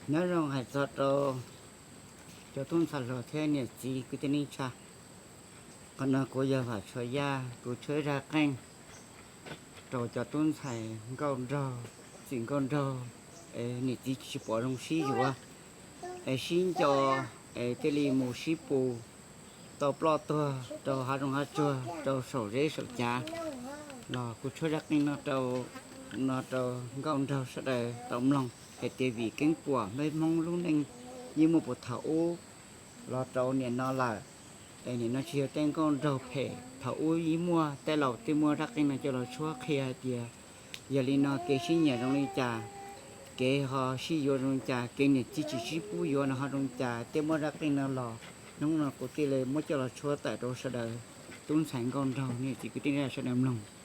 Nyob zoo hais txog rau cov tub ntxhais hluas thiab niam txiv kwv tij neej tsa, qhov no kuv yog Vam Tshua Yaj, kuv tshuab zaj qeej rau cov tub ntxhais nkauj nraug, txiv nkauj nraug, es niam txiv tsis pom zoo sib yuav, es sib nco, es thiaj li mus sib pus tau ploj tuag rau hav zoov hav tsuag, rau saum zeb saum cav. Los kuv tshuab zaj qeej no rau, no rau nkauj nraug sawv daws tau mloog hais tias vim keeb puam peb Hmoob lub neej yeej muaj puag thaum ub los rau nim no lawm. Es nim no tsis yog tej nkauj nraug phem, thaum ub yeej muaj, tej laus twb muaj zaj qeej no coj los tshuab qhia hais tias yog li no kev sib nyiam zoo li cas, kev ho sib yuav zoo li cas, kev niam txiv tsis sib pub yuav no ho zoo li cas, thiaj muaj zaj qeej no los. Hnub no kuv thiaj li muab coj los tshuab tawm rau sawv daws tub ntxhais nkauj nraug niam txiv kwv tij sawv daws mloog.